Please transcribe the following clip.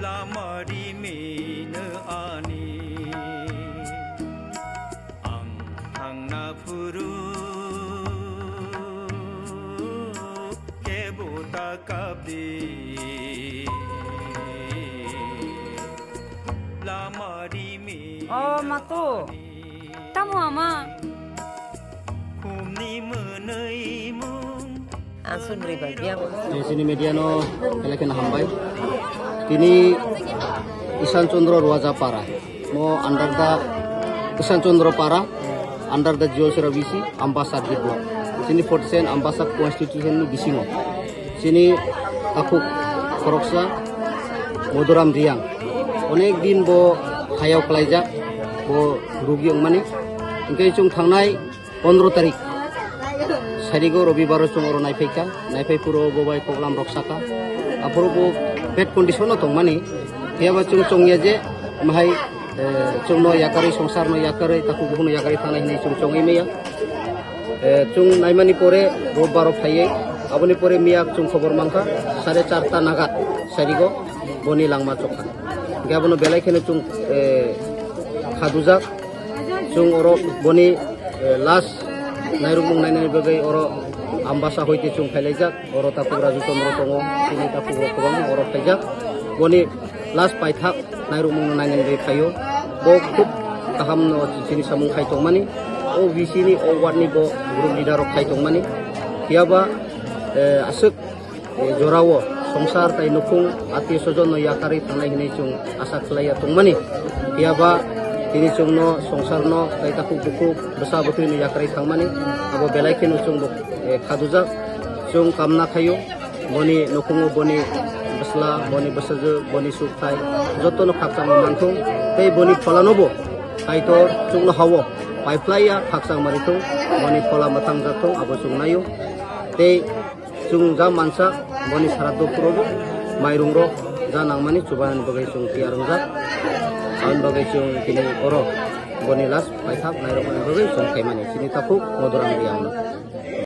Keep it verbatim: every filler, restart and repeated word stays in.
Lama rimino ani, ang thangna phuru kebo ta kapdi. Lama rimino Oh, matu. Tamo ama? Khumni mwnwi mung Ang sundri bai biang. Sini media no belai kheno hambai. Tini Ishan Chandra Ruaja Para. Mo under the Ishan Chandra Para, under the Jiosera B C, Ambasa Block. Sini forty seven Ambasa constitution ni bisingo. Sini takhuk khoroksa Moduram Riang. Onek din bo hayao klaijak, bo rugi wngmani. Hingke chwng thangnai pondro tarik, sarigo robibaro chwng oro naiphaikha, naiphai phuru bo bai koklam rok sakha. Aphuru bo bad condition no tongmani, phiyaba chwng chongya je mahai, eh, chwngno yakarwi, songsarno yakarwi, takhuk bukhukno yakarwi thangnai hinwi chwng chongwi maya. Eh, chwng naimani pore robbaro phaiwi, aboni pore miya chwng khobor mankha, sare charta nagat sarigo boni langma chokha. Hingke abono belai kheno chwng, eh, khadujak. Chwng oro boni, eh, last nairukmung nainani bagwi oro Ambasa hoite chwng phailaijak. Oro takhuk Raju Chandra tongo, chini takhuk rok kwbangma oro phaijak. Boni last paithak nairukmung nainani bagwi phaio. Bo khub kaham no chini samung khai tongmani. O B C ni, o ward ni bo group leader rok khai tongmani. Phiyaba, eh, aswk eh, jorao songsar tai nukhung atio sojon no yakarwi thangnai hinwi chwng asa khlaiya tongmani. Phiyaba tini chwngno songsarno tai takhuk bukhuk bwsa bwtwino yakarwi thangmani abo belai kheno chwng bo, eh, khadujak. Chwng kamna khaio boni nukhungo boni bwsla, boni bwsajwk, boni sukthai jotono khakchangma manthung tei boni pholanobo Kaitor chwngno hao paiphlaiya khakchangma rithung, boni phola mwthang jakthung abo chwng naio. Tei Chwng ja mansa boni sara dophurogo mairungrok ja nangmani chubaini bagwi chwng tiyar wngjak. Aboni bagwi chwng tini oro boni last paithak nairokmani bagwi chwng khaimani chini takhuk Moduram Riangno.